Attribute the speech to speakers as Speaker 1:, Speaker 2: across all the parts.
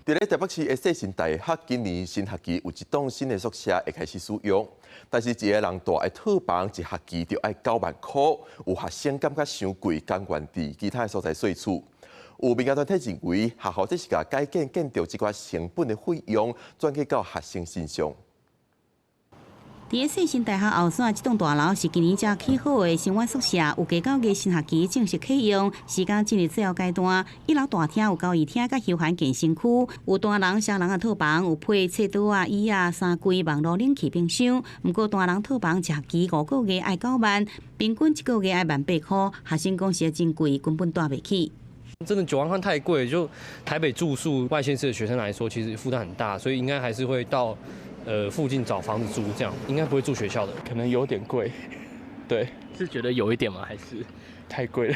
Speaker 1: 佇咧台北市的世新大學，今年新學期有一棟新的宿舍會開始使用，但是一個人蹛的套房一學期就愛9萬箍，有學生感覺傷貴，甘願佇其他的所在稅厝。有民間團體認為，學校這是共改建建築這寡成本的費用轉嫁到學生身上。
Speaker 2: 佇咧世新大學後山這棟大樓是今年才起好的生活宿舍，預計九月新學期正式啟用，時間進入最後階段。一樓大廳有交誼廳佮休閒健身區，有單人、雙人的套房，有配書桌仔、椅仔、衫櫃、網路冷氣、冰箱。毋過單人套房一學期5個月愛9萬，平均一個月愛1萬8箍，學生講實在真貴，根本蹛袂起。
Speaker 3: 真的9萬塊太貴，就台北住宿外縣市的學生來說，其實負擔很大，所以應該還是會到附近找房子住，這樣應該不會住學校的。
Speaker 4: 可能有點貴，對，
Speaker 5: 是覺得有一點嗎？還是
Speaker 4: 太貴了？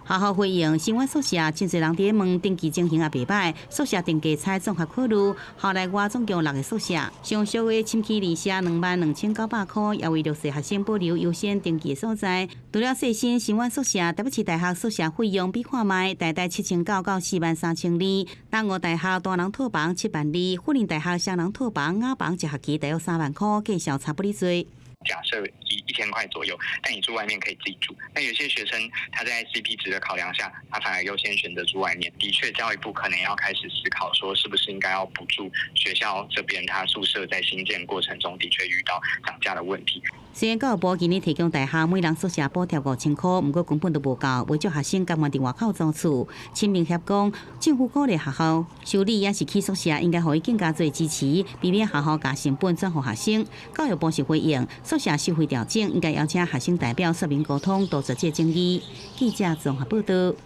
Speaker 2: 學校回應，生活宿舍真濟人佇咧問登記情形也袂䆀，宿舍定價採綜合考慮，校內外總共六个宿舍，上俗的深坑二舍22,900箍，也為弱勢學生保留優先登記的所在。除了世新生活宿舍，台北市大學宿舍費用比看覓，大概7,900到42,200。東吳大學單人套房7萬2，輔仁大學雙人套房雅房一學期大約3萬箍，價數差不離濟。
Speaker 6: 假設1000塊左右，但你住外面可以自己住。那有些學生他在 CP 值的考量下，他反而優先選擇住外面。的確，教育部可能要開始思考，說是不是應該要補助學校這邊，他宿舍在興建過程中的確遇到漲價的問題。
Speaker 2: 雖然教育部今年提供大學每人宿舍補貼5,000箍，毋過根本都無夠，袂少學生甘願佇外口租厝。親民協講，政府鼓勵學校修理抑是起宿舍，應該予伊更加濟支持，避免學校共成本轉予學生。教育部是回應，宿舍收費調整應該邀請學生代表說明溝通，杜絕這爭議。記者綜合報道。